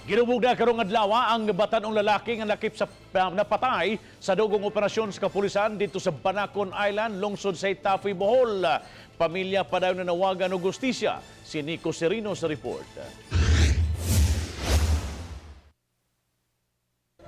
Ginubog na karong adlaw ang batan-ong lalaki nga lakip sa napatay sa dugong operasyon sa kapulisan dito sa Banacon Island, lungsod sa Itafoy, Bohol. Pamilya padayon na nawagan og hustisya. Si Nico Serino sa report.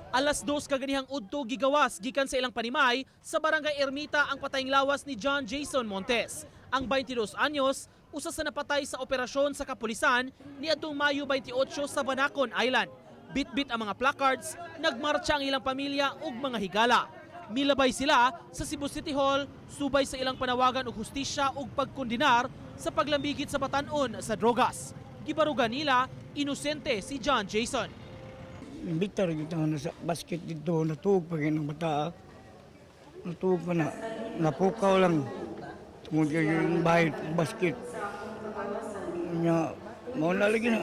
Alas 2 kaganihang udto, gigawas gikan sa ilang panimay sa Barangay Ermita ang patayng lawas ni John Jason Montes. Ang 22 anyos, usa sa napatay sa operasyon sa kapulisan niadtong Mayo 28 sa Banacon Island. Bitbit ang mga placards, nagmarcha ang ilang pamilya ug mga higala. Milabay sila sa Cebu City Hall subay sa ilang panawagan og hustisya ug pagkondenar sa paglambigit sa batan-on sa drogas. Gibarugan nila, inosente si John Jason. Bitar kita na sa basket dito, natuog pa ng bata. Natuog pa na, napukaw lang. Tungod kay yung bahay, basket. Nya, mao na lagi na.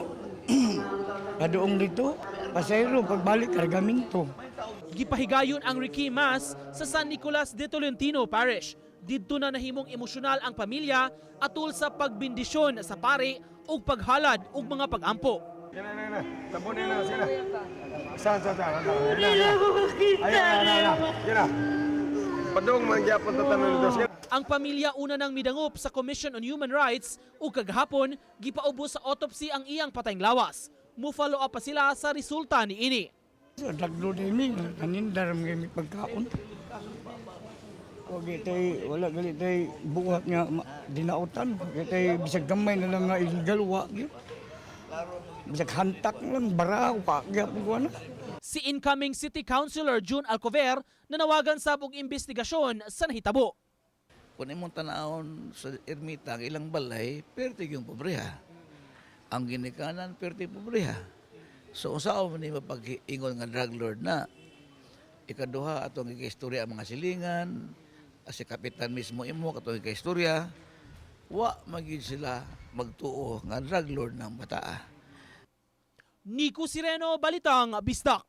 Paduong dito, pasayro, pagbalik, kargaminto. Gipahigayon ang Requiem Mass sa San Nicolas de Tolentino Parish. Didto na nahimong emosyonal ang pamilya atul sa pagbendisyon sa pari ug paghalad og mga pag-ampo. Yan na, na, na. Tabunin na, sige na. Saan, saan, saan? Hindi na ako makita. Ayan, na, na, Yan na. Padung man gyapon ta tanan dito. Sige. Ang pamilya una nang midangop sa Commission on Human Rights ug kagahapon gipaubos sa autopsy ang iyang patayng lawas. Mu-follow up pa sila sa resulta niini. Sa daglo din mi, nanindar mi pagkaon. Wag itay, wala gali tay buhat nga dinautan. Wag itay bisag gamay na lang nga illegal wa gyud. Bisag hantak lang bara wa gyapon ko na. Si incoming City Councilor June Alcover nanawagan sab og investigasyon sa nahitabo. Kung imong tanawon sa ermita ang ilang balay, perti yung pobreha. Ang ginikanan, perti pobreha. So, unsaon man ni mapag-ingon nga drug lord na? Ikaduha, atong gikaistorya ang mga silingan, si kapitan mismo imo, katong gikaistorya, wa magyud sila magtuo nga drug lord ng bataa. Nico Sireno, Balitang Bisdak.